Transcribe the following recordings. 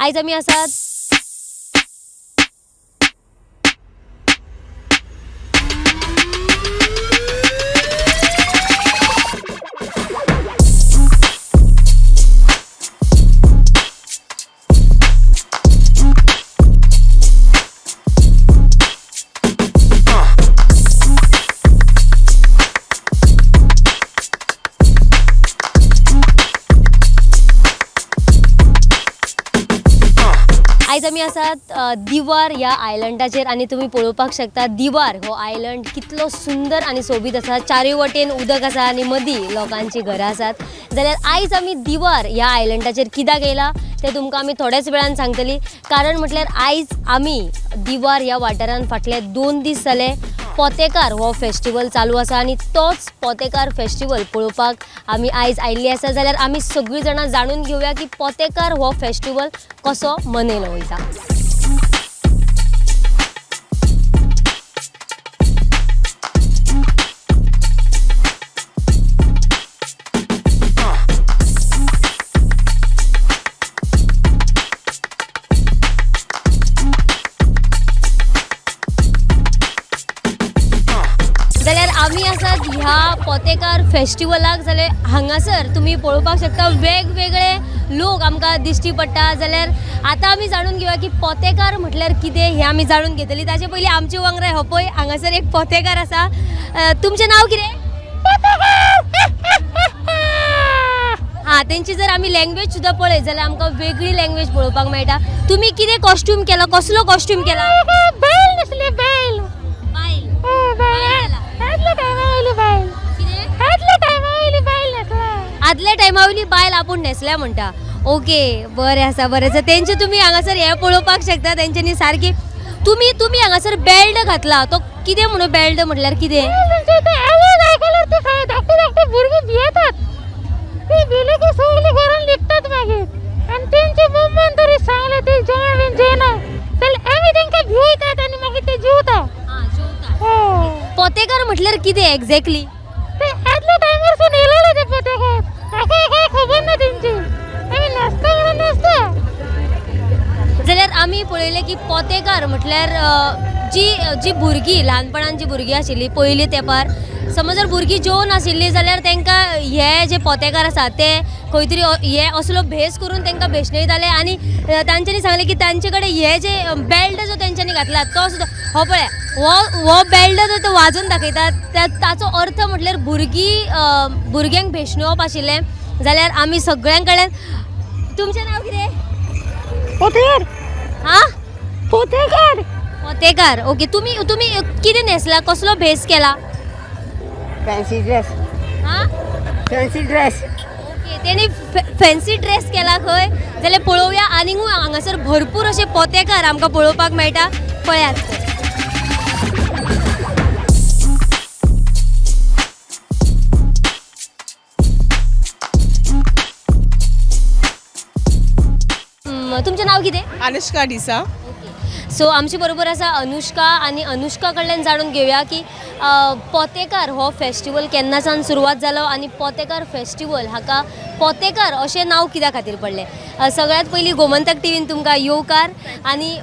आयज आमी आसात आयज आमी आसात दिवार ह्या आयलंडाचेर आनी तुमी पळोवपाक शकता दिवार हो आयलंड कितलो सुंदर आनी सोबीत आसा. चारूय वटेन उदक आसा आनी मदीं लोकांचीं घरां आसात. जाल्यार आयज आमी दिवार ह्या आयलंडाचेर कित्याक येयला तें तुमकां आमी थोड्याच वेळान सांगतली. कारण म्हटल्यार आयज आमी दिवार ह्या वाठारान फाटले 2 दीस जाले पोतेकार हो फेस्टिवल चालू आसा आनी तोच पोतेकार फेस्टिवल पळोवपाक आमी आयज आयिल्ली आसा. जाल्यार आमी सगळीं जाणां जाणून घेवया की पोतेकार हो फेस्टिवल कसो मनयलो वयता. जाल्यार आमी आसात ह्या पोतेकार फेस्टिवलाक. जाल्यार हांगासर तुमी पळोवपाक शकता वेगवेगळे लोक आमकां दिश्टी पडटा. जाल्यार आतां आमी जाणून घेवया की पोतेकार म्हटल्यार कितें हें आमी जाणून घेतली. ताचे पयलीं आमचे वांगडा हो पळय हांगासर एक पोतेकार आसा. तुमचें नांव कितें? हां, तेंची जर आमी लँग्वेज सुद्दां पळयत जाल्यार आमकां वेगळी लँग्वेज पळोवपाक मेळटा. तुमी कितें कॉस्ट्यूम केला, कसलो कॉस्ट्यूम केला? बैल न्हेसले, बैल. बायल. हो, बैल. आदल्या टायमा वयली बायल. कितें? आदल्या टायमा वयली बायल न्हेसला. आदल्या टायमा वयली बायल आपूण न्हेसल्या म्हणटा. ओके, बरें आसा, बरें आसा. तेंचे तुमी हांगासर हें पळोवपाक शकता, तेंच्यांनी सारकी तुमी तुमी हांगासर बेल्ट घातला तो कितें म्हणून? बेल्ट म्हटल्यार कितें? म्हणजे ते आवाज आयकल्यार ते सगळे धाकटे धाकटे भुरगे भियेतात. ते भिले की सगळे घरान लिपतात मागीर. आनी तेंचे मम्मान तरी सांगले ते जेवण बीन जेयना जाल्यार आमी तेंकां भिवयतात आनी मागीर ते जेवता. हो. पोतेकार म्हटल्यार कितें एक्झॅक्टली? ते आदल्या टायमार सून येयलेले ते पोतेकार. म्हाका काय खबर ना तेंची. आमी न्हेसता म्हणून न्हेसता. जाल्यार आमी पळयलें की पोतेकार म्हटल्यार जी जी भुरगीं ल्हानपणान जी भुरगीं आशिल्लीं पयलीं तेंपार, समज जर भुरगीं जेवन आशिल्लीं जाल्यार तांकां हे जे पोतेकार आसा ते खंय तरी हे असलो भेस करून तांकां भेशणयताले. आनी तांच्यांनी सांगलें की तांचे कडेन हे जे बेल्ट जो तेंच्यांनी घातला तो सुद्दां हो पळया हो बेल्ट जो तो वाजोवन दाखयतात ताचो अर्थ म्हटल्यार भुरगीं भुरग्यांक भेशणोवप आशिल्लें. जाल्यार आमी सगळ्यां कडल्यान तुमचें नांव कितें? पोतेकार. हां, पोतेकार. पोतेकार. ओके, तुमी तुमी कितें न्हेसला, कसलो भेस केला? Fancy dress. हां, फॅन्सी ड्रेस. ओके, तेणी फॅन्सी ड्रेस केला खंय. जाल्यार पळोवया आनीकूय हांगासर भरपूर अशे पोतेकार आमकां पळोवपाक मेळटा. पळयात. तुमचें नांव कितें? अनुष्का डिसा. सो आमचे बरोबर आसा अनुष्का आनी अनुष्का कडल्यान जाणून घेवया की पोतेकार हो फेस्टिवल केन्नासान सुरवात जालो आनी पोतेकार फेस्टिवल हाका पोतेकार अशें नांव कित्या खातीर पडलें. सगळ्यांत पयलीं गोमंतक टिवीन तुमकां येवकार. आनी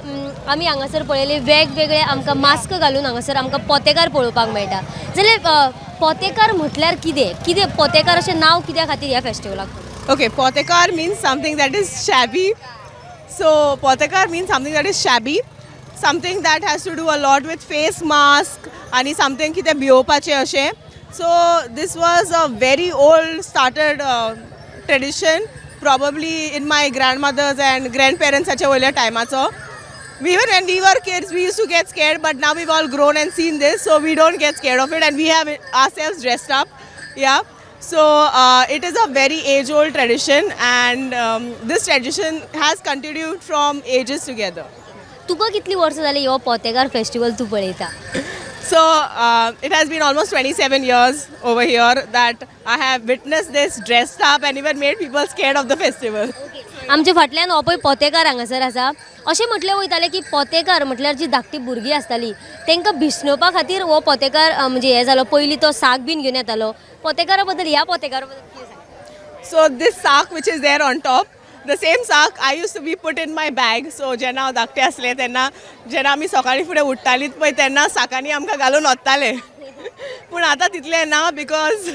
आमी हांगासर पळयले वेगवेगळे आमकां मास्क घालून हांगासर आमकां पोतेकार पळोवपाक मेळटा. जाल्यार पोतेकार म्हटल्यार कितें, कितें पोतेकार अशें नांव कित्या खातीर ह्या फेस्टिवलाक? Okay, Potekar means something that is shabby. So Potekar means something that is shabby, something that has to do a lot with face mask आनी समथींग कितें भियोवपाचें अशें. So this was a very old started tradition, probably in my grandmothers and grand पेरंट्साच्या वयल्या टायमाचो. Even when we were kids, we used to get scared, but now we've all grown and seen this, so we don't get scared of it, and we have ourselves dressed up. Yeah. So it is a very age-old tradition, and this tradition has continued from ages together. तुका कितली वर्सां जाली हो पोतेकार festival तूं पळयता? So it has been almost 27 years over here that I have witnessed this dressed up and even made people scared of the festival. आमच्या फाटल्यान हो पळय पोतेकार हांगासर आसा. अशें म्हटलें वयतालें की पोतेकार म्हटल्यार जी धाकटी भुरगीं आसताली तांकां भिसणोवपा खातीर हो पोतेकार म्हणजे हें जालो. पयलीं तो साक बीन घेवन येतालो. पोतेकारा बद्दल, ह्या पोतेकारा बद्दल कितें सांग? So this sack which is there on top, The same साक I used to be put in my bag. So जेन्ना हांव धाकटें आसलें तेन्ना, जेन्ना आमी सकाळीं फुडें उठ्ठालीं पळय, तेन्ना साकांनी आमकां घालून वताले. पूण आतां तितलें ना, because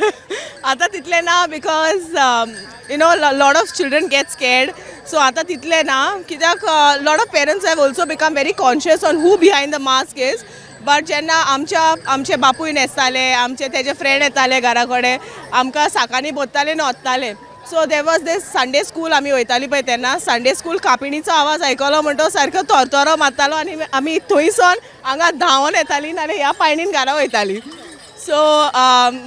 आतां तितलें ना because lot of children get scared. So आतां तितलें ना, कित्याक lot of parents have also become very conscious on who behind the mask is. But जेन्ना आमच्या आमचे बापूय न्हेसताले, आमचे तेजे फ्रेंड येताले घरा कडेन, आमकां साकांनी भरताले आनी वताले. So there was this Sunday school, आमी वयताली पळय तेन्ना संडे स्कूल कापिणीचो आवाज आयकलो म्हणटो सारको थरथरो मारतालो आनी आमी थंयसून हांगा धांवोन येताली आनी ह्या पायणीन घरा वयताली. So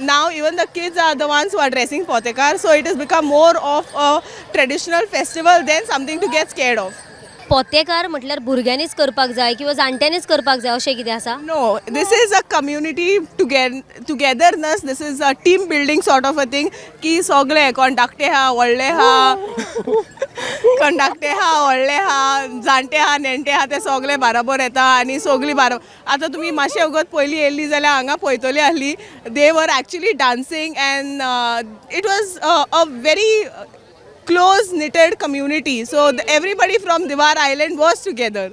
now even the kids are the ones who are dressing Potekar, so it has become more of a traditional festival than something to get scared of. पोतेकार म्हटल्यार भुरग्यांनीच करपाक जाय किंवा जाणट्यांनीच करपाक जाय अशें कितें आसा? No, this is a community togetherness. This is a team building sort of a thing. की सगळे कोण धाकटे आहा, व्हडले आहा, कोण धाकटे आहा, व्हडले आहा, जाणटे आहा, नेणटे आहा, ते सगळे बाराबर येता आनी सगळीं बाराबर. आतां तुमी मातशें वगत पयलीं येयल्ली जाल्यार हांगा पळयतली आसली, they were actually dancing and it was a very close knitted community. So everybody from Divar Island was together.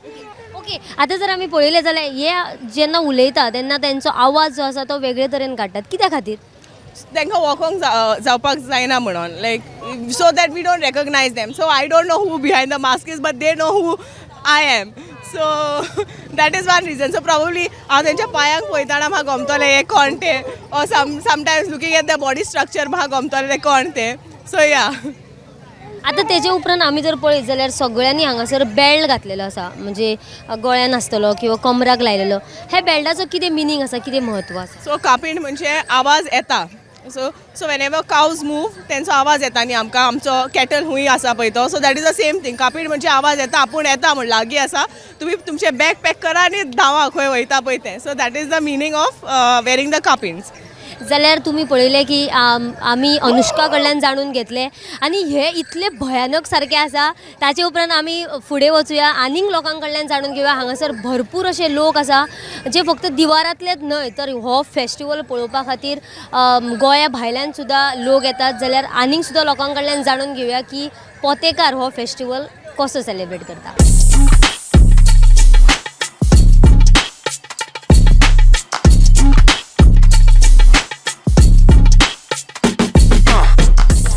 Okay, आतां जर आमी पळयलें जाल्यार हे जेन्ना उलयता तेन्ना तेंचो आवाज जो आसा तो वेगळे तरेन काडटात, कित्या खातीर? तांकां वळखोंक जावपाक जायना म्हणून, like so that we don't recognize them. So I don't know who behind the mask is, but they know who I am. So that is one reason. So probably हांव तेंच्या पांयांक पळयतना म्हाका गमतलें हे कोण ते, or sometimes looking at the body structure म्हाका गमतलें ते कोण ते. सो या. आतां तेजे उपरांत आमी जर पळयत जाल्यार सगळ्यांनी हांगासर बेल्ट घातलेलो आसा, म्हणजे गळ्यान आसतलो किंवा कमराक लायलेलो. ह्या बेल्टाचो कितें मिनींग आसा, कितें म्हत्व आसा? सो कापीण म्हणजे आवाज येता. So whenever cows move, तेंचो आवाज येता न्ही आमकां. आमचो कॅटल हूंय आसा पळय तो. So that is the same thing. कापीण म्हणजे आवाज येता, आपूण येता म्हण, लागीं आसा. तुमी तुमचें बॅग पॅक करा आनी धांवा खंय वयता पळय तें. So that is the meaning of wearing the kapins. जाल्यार तुमी पळयलें की आमी अनुष्का कडल्यान जाणून घेतलें आनी हे इतले भयानक सारकें आसा. ताचे उपरांत आमी फुडें वचुया, आनीक लोकां कडल्यान जाणून घेवया. हांगासर भरपूर अशे लोक आसा जे फक्त दिवारांतलेच न्हय तर हो फेस्टिवल पळोवपा खातीर गोंया भायल्यान सुद्दां लोक येतात. जाल्यार आनीक सुद्दां लोकां कडल्यान जाणून घेवया की पोतेकार हो फेस्टिवल कसो सेलिब्रेट करता.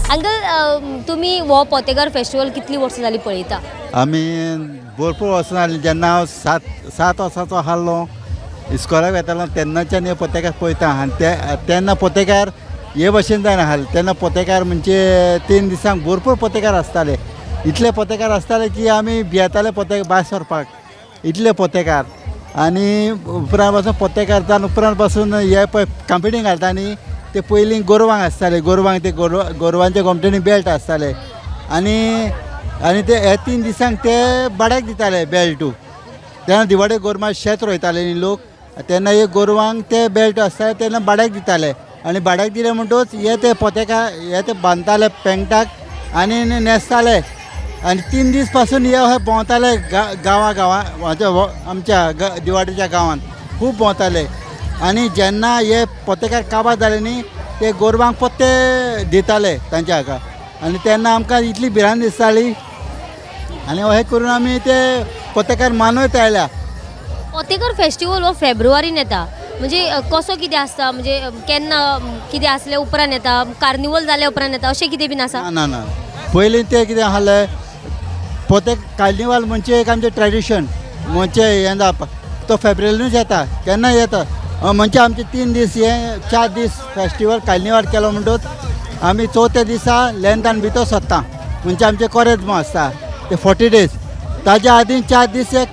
अंकल, तुमी हो पोतेकार फेस्टिवल कितलीं वर्सां जालीं पळयता? आमी भरपूर वर्सां जालीं. जेन्ना हांव सात वर्सांचो आसलो, इस्कोलाक वेतालो, तेन्नाच्यान हे पोतेकार पळयता. आनी ते तेन्ना पोतेकार हे भशेन जायना आसले. तेन्ना पोतेकार म्हणजे 3 दिसांक भरपूर पोतेकार आसताले. इतले पोतेकार आसताले की आमी भियेताले पोते भायर सरपाक, इतले पोतेकार. आनी उपरांत पासून पोतेकार जावन उपरांत पासून हे पळय कांपिणी घालता न्ही, ते पयलीं गोरवांक आसताले. गोरवांक ते गोरवांच्या गोमटेनी बेल्ट आसताले आनी ते हे 3 दिसांक ते भाड्याक दिताले बेल्टू. तेन्ना दिवाडे गोरवां शेत रोयताले न्ही लोक, तेन्ना एक गोरवांक ते बेल्ट आसताले, तेन्ना भाड्याक दिताले. आनी भाड्याक दिले म्हणटकूच हे ते पोतेकार हे ते बांदताले पेंगटाक आनी न्हेसताले आनी 3 दीस पासून हे अशे भोंवताले गांवा गांवा. आमच्या दिवाडेच्या गांवांत खूब भोंवताले. आनी जेन्ना हे पोतेकार काबार जाले न्ही, ते गोरवांक पोत्ते दिताले तांच्या हाका. आनी तेन्ना आमकां इतली भिरांत दिसताली आनी अशें करून आमी ते पोतेकार मानयत आयल्या. पोतेकर फेस्टिवल हो फेब्रुवारीन येता, म्हणजे कसो कितें आसता, म्हणजे केन्ना कितें आसले उपरांत येता, कार्निवल जाल्या उपरांत येता, अशें कितें बीन आसा? ना ना ना, पयलीं तें कितें आसलें, पोते कार्निवाल म्हणजे एक आमचें ट्रेडिशन, म्हणजे हें जावपा तो फेब्रुवारीनूच येता, केन्ना येता. म्हणजे आमचे 3 दीस हे 4 दीस फेस्टिवल कार्निवाल केलो म्हणटकूच आमी चवथ्या दिसा लेंतान भितर सरता, म्हणजे आमचें कोरेज्म आसता ते 40 डेज. ताच्या आदीं 4 दीस एक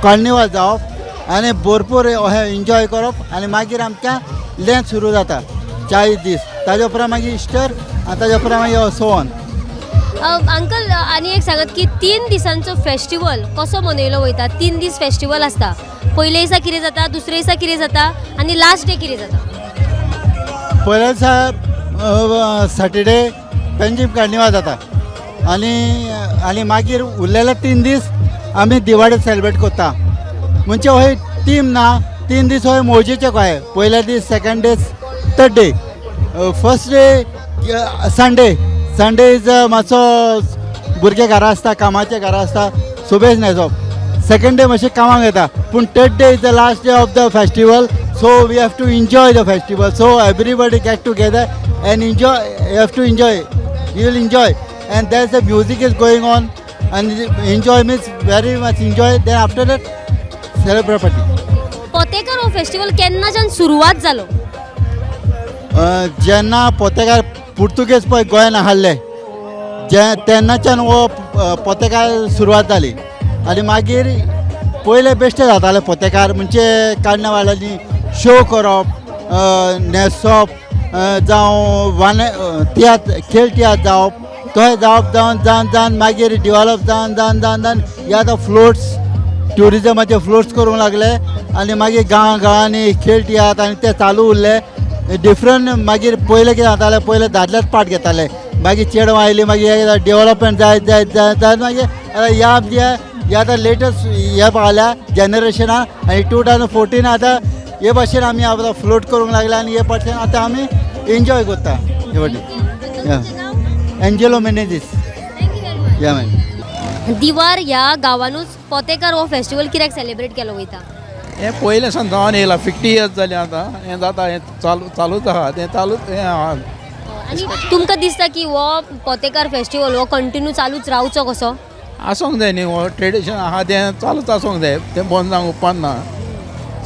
कार्निवाल जावप आनी भरपूर अशें एन्जॉय करप आनी मागीर आमकां लेंत सुरू जाता 40 दीस. ताच्या उपरांत मागीर इस्टर आनी ताच्या उपरांत मागीर सोवन. अंकल, आनी एक सांगात की 3 दिसांचो फेस्टिवल कसो मनयलो वयता? 3 दीस फेस्टिवल आसता, पयले दिसा कितें जाता, दुसरे दिसा कितें जाता आनी लास्ट डे कितें जाता? पयल्या दिसा सॅटर्डे पेंजीम कार्निवाल जाता आनी आनी मागीर उरलेले 3 दीस आमी दिवाळी सेलिब्रेट करता. म्हणजे हो टीम ना, 3 दीस हो मौजेचे कहे. पयले दीस, second days, third day. First day Sunday, Sunday is मातसो भुरगे घरा आसता, कामाचे घरा आसता, सुबेज न्हेसप. सेकंड डे मातशें कामाक येता, पूण third day is the last day of the festival, so we have to enjoy the festival. So everybody get together and enjoy, you have to enjoy, you will enjoy, and there the music is going on and enjoy means very much enjoy. Then after that celebrate party. Potekar हो festival केन्नाच्यान सुरवात जालो? जेन्ना पोतेकार पुर्तुगेज पळय गोंयान आहले जे तेन्नाच्यान हो पोतेकार सुरवात जाली. आनी मागीर पयले बेश्टे जाताले पोतेकार, म्हणजे कार्नावालांनी शो करप, न्हेसप, जावं वाने तियात्र, खेळ तियात्र जावप, तशें जावप जावन जावन जावन मागीर डिवॅलप जावन जावन जावन जावन हे आतां फ्लोट्स, ट्युरिजमाचे फ्लोट्स करूंक लागले. आनी मागीर गांव गांवांनी खेळ तियात्र आनी ते चालू उरले डिफरंट. मागीर पयलें कितें जातालें, पयलें दादलेच पार्ट घेताले, मागीर चेडवां आयलीं, मागीर डेवलपमेंट जायत जायत जायत जायत मागीर आतां ह्या आमच्या हे आतां लेटस्ट हे पावल्या जनरेशनान. आनी 2014 आतां हे भाशेन आमी आतां फ्लोट करूंक लागले आनी हे भाशेन आतां आमी एन्जॉय करता हे वाटेन. एंजेलो मेनेजीस. या मॅम. दिवार ह्या गांवानूच पोतेकार हो फेस्टिवल कित्याक सेलिब्रेट केलो वयता? हें पयलें सावन जावन येयलां, 50 इयर्स जालीं आतां हें जाता, हें चालू चालूच आहा, तें चालूच हें आहा. आनी तुमकां दिसता की हो पोतेकार फेस्टिवल हो कंटिन्यू चालूच रावचो कसो? आसूंक जाय न्ही, हो ट्रेडिशन आहा तें चालूच आसूंक जाय, तें बंद जावंक उपकारना.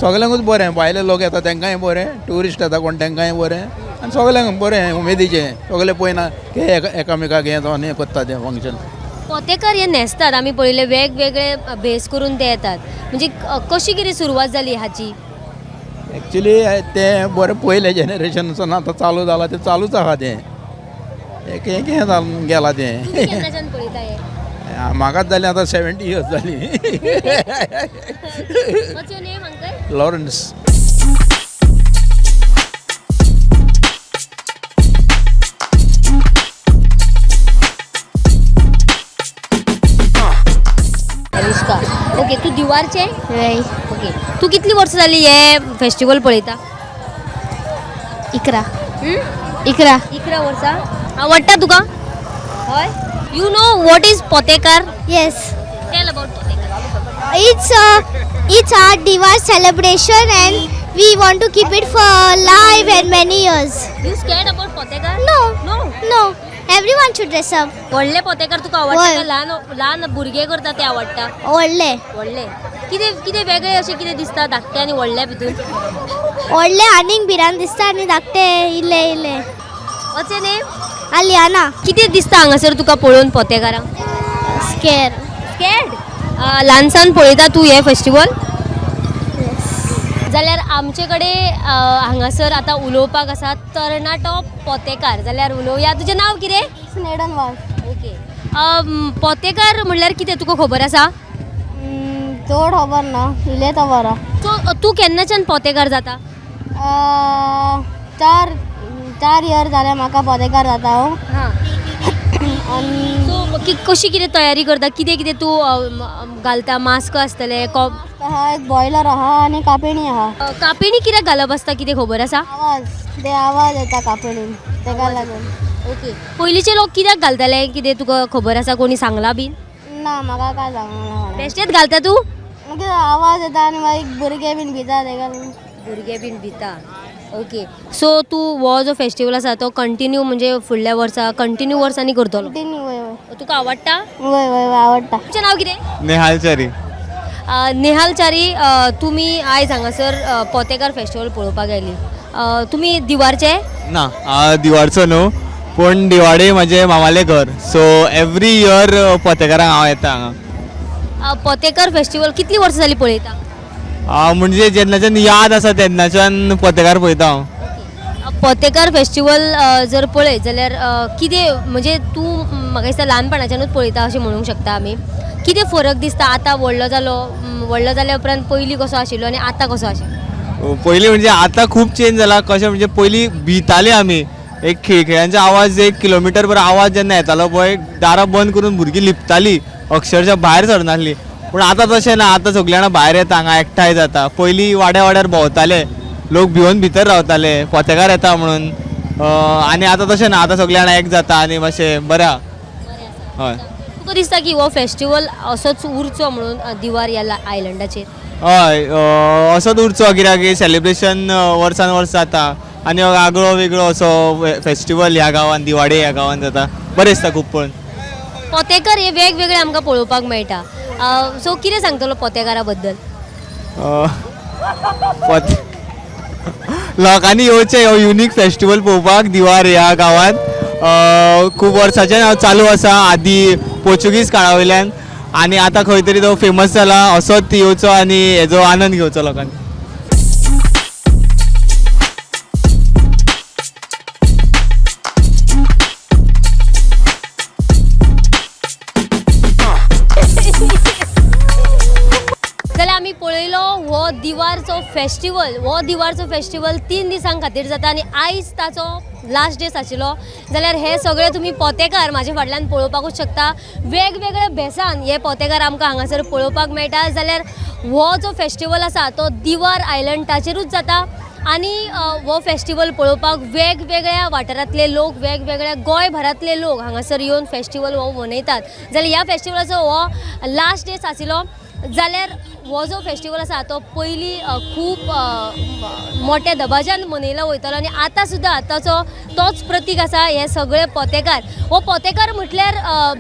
सगल्यांकूच बरें, भायले लोक येता तांकांय बरें, ट्युरिस्ट येता कोण तांकांय बरें, आनी सगल्यांक बरें उमेदीचें, सगळे पळयना की एकामेकाक हें जावन हें करता तें फंक्शन. पोतेकार हे न्हेसतात, आमी पळयले वेगवेगळे भेस करून ते येतात, म्हणजे कशी कितें सुरवात जाली हाची? एक्चुली तें बरें पयलें जनरेशनसून आतां चालू जालां तें चालूच आहा, तें एक एक हें जावन गेलां तें. तुमी केन्नाच्यान पळयता हें? म्हाकाच जालीं आतां 70 इयर्स जालीं. What's your name, uncle? Lawrence. Anushka, okay, तूं दिवारचें? हय. ओके, तूं कितलीं वर्सां जालीं हें फेस्टिवल पळयता? 11. 11. 11 वर्सां. आवडटा तुका? हय. You know what is Potekar? Yes. Tell about Potekar. It's our Diwar celebration and we want to keep it for live and many years. You scared about Potekar? No. No. No. Everyone should dress up. व्हडले पोतेकार तुका आवडटा व्हय. काय ल्हान ल्हान भुरगे करता ते आवडटा? व्हडले. व्हडले. कितें कितें वेगळें अशें कितें दिसता धाकटे आनी व्हडल्या भितूर? व्हडले आनीक भिरांत दिसता आनी धाकटे इल्ले इल्ले. What's your name? Aliana. कितें दिसता हांगासर तुका पळोवन पोतेकारांक? स्केर. स्कॅर्ड? ल्हानसान पळयता तूं हें फेस्टिवल? जाल्यार आमचे कडेन हांगासर आतां उलोवपाक आसा तरणाटो पोतेकार, जाल्यार उलोवया. तुजें नांव कितें? स्नेडन वाल. ओके, पोतेकार म्हणल्यार कितें तुका खबर आसा? चड खबर ना, इल्लें खबर आहा. सो तूं केन्नाच्यान पोतेकार जाता? 4 इयर जाले म्हाका पोतेकार जाता हांव. हां. आनी सो कशी कितें तयारी करता, कितें कितें तूं घालता? मास्क आसतलें, आहा, एक बॉयलर आहा आनी कापेणी आहा. कापेणी कित्याक घालप आसता कितें खबर आसा? आवाज, ते आवाज येता कापेणीन, तेका लागून. ओके, पयलींचे लोक कित्याक घालताले कितें तुका खबर आसा? कोणी सांगलां बीन? ना, म्हाका काय सांगना. बेश्टेच घालता तूं? मागीर आवाज येता आनी मागीर भुरगे बीन भिता तेका लागून. भुरगे बीन भिता. ओके, सो तूं हो जो फेस्टिवल आसा तो कंटिन्यू म्हणजे फुडल्या वर्सा कंटिन्यू वर्सांनी करतलो? कंटिन्यू, वय वय. तुका आवडटा? वय वय वय, आवडटा. तुमचें नांव कितें? नेहाल च्यारी. नेहाल च्यारी, तुमी आयज हांगासर पोतेकार फेस्टिवल पळोवपाक आयली, तुमी दिवारचे? ना, दिवारचो न्हू, पूण दिवाडे म्हजें मामालें घर, सो एवरी इयर पोतेकारांक हांव येता हांगा. पोतेकार फेस्टिवल कितलीं वर्सां जालीं पळयता? म्हणजे जेन्नाच्यान याद आसा तेन्नाच्यान पोतेकार पळयता हांव. पोतेकार फेस्टिवल जर पळयत जाल्यार कितें म्हणजे तूं म्हाका दिसता ल्हानपणाच्यानूच पळयता अशें म्हणूंक शकता आमी, कितें फरक दिसता आतां व्हडलो जालो, व्हडलो जाल्या उपरांत पयलीं कसो आशिल्लो आनी आतां कसो आशिल्लो? पयलीं म्हणजे आतां खूब चेंज जाला. कशें म्हणजे पयलीं भिताले आमी, एक खिळखिळ्यांचो आवाज 1 किलोमिटर भर आवाज जेन्ना येतालो पळय, दारां बंद करून भुरगीं लिपतालीं, अक्षरशः भायर सरनासलीं. पूण आतां तशें ना, आतां सगळीं जाणां भायर येता, हांगा एकठांय जाता. पयलीं वाड्या वाड्यार भोंवताले लोक, भिवन भितर रावताले पोतेकार येता म्हणून, आनी आतां तशें ना, आतां सगळीं जाणां एक जाता आनी मातशें बरें आहा. हय. तुका दिसता की हो फेस्टिवल असोच उरचो म्हणून दिवार ह्या आयलंडाचेर? हय, असोच उरचो कित्याक सेलिब्रेशन वर्सान वर्स जाता आनी हो आगळो वेगळो असो फेस्टिवल ह्या गांवान, दिवाडे ह्या गांवान जाता. बरें दिसता खूब पळोवन. पोतेकर हे वेगवेगळे आमकां पळोवपाक मेळटा, सो कितें सांगतलो पोतेकारा बद्दल? लोकांनी येवचें हो युनीक फेस्टिवल पळोवपाक दिवार ह्या गांवांत. खूब वर्साच्यान हांव चालू आसा, आदी पोर्चुगीज काळा वयल्यान, आनी आतां खंय तरी तो फेमस जाला. असोच येवचो आनी हेजो आनंद घेवचो लोकांनी. जाल्यार आमी पळयलो हो दिवारचो फेस्टिवल. हो दिवारचो फेस्टिवल 3 दिसां खातीर जाता आनी आयज ताचो लास्ट डेज आशिल्लो. जाल्यार हे सगळे तुमी पोतेकार म्हाजे फाटल्यान पळोवपाकूच शकता. वेगवेगळे भेसान हे पोतेकार आमकां हांगासर पळोवपाक मेळटा. जाल्यार हो जो फेस्टिवल आसा तो दिवार आयलंडाचेरूच जाता आनी हो फेस्टिवल पळोवपाक वेगवेगळ्या वाठारांतले लोक, वेगवेगळ्या गोंयभरांतले लोक हांगासर येवन फेस्टिवल हो मनयतात. जाल्यार ह्या फेस्टिवलाचो हो लास्ट डेज आशिल्लो. जाल्यार हो जो फेस्टिवल आसा तो पयलीं खूब मोठ्या दबाज्यान मनयलो वयतालो आनी आतां सुद्दां ताचो तोच प्रतीक आसा हे सगळे पोतेकार. हो पोतेकार म्हटल्यार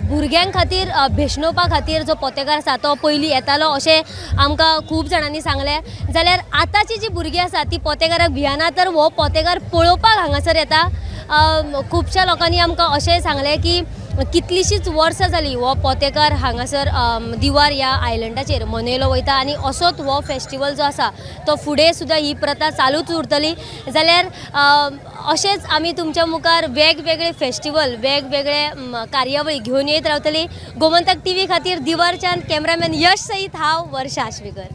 भुरग्यां खातीर भेशणोवपा खातीर जो पोतेकार आसा तो पयलीं येतालो अशें आमकां खूब जाणांनी सांगलें. जाल्यार आतांची जी भुरगीं आसा ती पोतेकाराक भियेना, तर हो पोतेकार पळोवपाक हांगासर येता. खुबश्या लोकांनी आमकां अशेंय सांगलें की कितलींशींच वर्सां जालीं हो पोतेकार हांगासर दिवार ह्या आयलंडाचेर मनयलो वयता आनी असोच हो फेस्टिवल जो आसा तो फुडें सुद्दां ही प्रथा चालूच उरतली. जाल्यार अशेंच आमी तुमच्या मुखार वेगवेगळे फेस्टिवल, वेगवेगळे कार्यावळी घेवन येत रावतली. गोमंतक टीव्ही खातीर दिवारच्यान कॅमेरामॅन यश सहीत हांव वर्षा आश्वेकर.